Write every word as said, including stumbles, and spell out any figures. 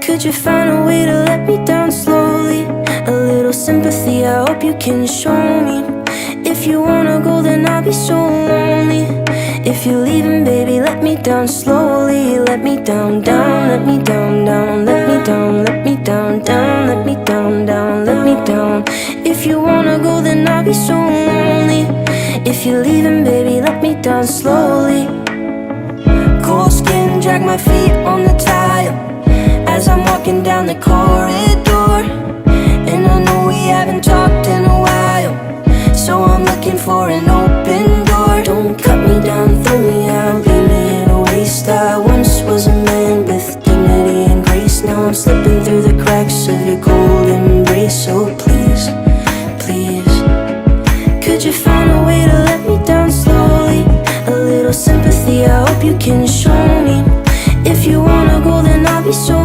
Could you find a way to let me down slowly? A little sympathy, I hope you can show me. If you wanna go, then I'll be so lonely. If you're leaving, baby, let me down slowly. Let me down, down, let me down, down, let me down, down, let me down, down, let me down. If you wanna go, then I'll be so lonely. If you're leaving, baby, let me down slowly. Cold skin, drag my feet on the tile as I'm walking down the corridor. And I know we haven't talked in a while, so I'm looking for an open door. Don't cut me down, throw me out, leave me in a waste. I once was a man with dignity and grace. Now I'm slipping through the cracks of your cold embrace. So please, please, could you find a way to let me down slowly? A little sympathy, I hope you can show me. If you wanna go, then I'll be so